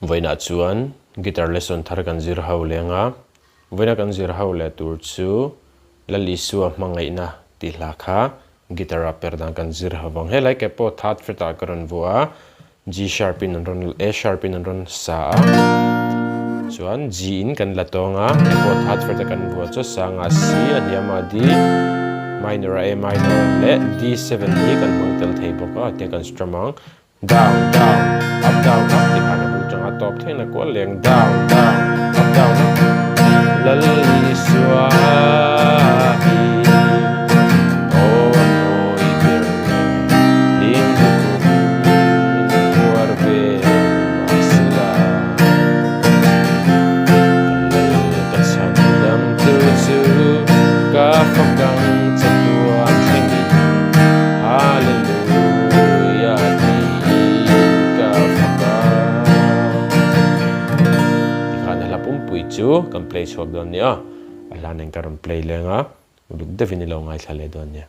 Vawiinah chuan guitar lesson thar kan zir ho leng a, vawiina kan zir ho leh tur chu Lal Isua hmangaihna tih hla kha guitar ah per dan kan zir ho vang. Helai ke pawh third fret ah ka rawn vuah a, G sharp in an rawn A sharp in an rawn sa a, chuan G in kan la tawng a, hei pawh third fret a kan vuah chu sangah C a hniamah D minor a A minor leh D7 hi kan hmang tel thei bawk a, tiang kan strum ang. Down, down, up, down, up tih khan a bul tanga tawp thleng na kual leng down, down, up, down, up. Lal Isua hi aw mawi ber hlim lutuk min phuar ve mahsela ka lal ka chhan dam tu chu ka fak ang chatuan thlengin Hallelujah. Hallelujah tiin ka fak a. Tikhan a hla pumpui chu kan play chhuak dawn nia. A hla nen ka rawn play leng a, uluk deuhin i lo ngaithla leh dawn nia.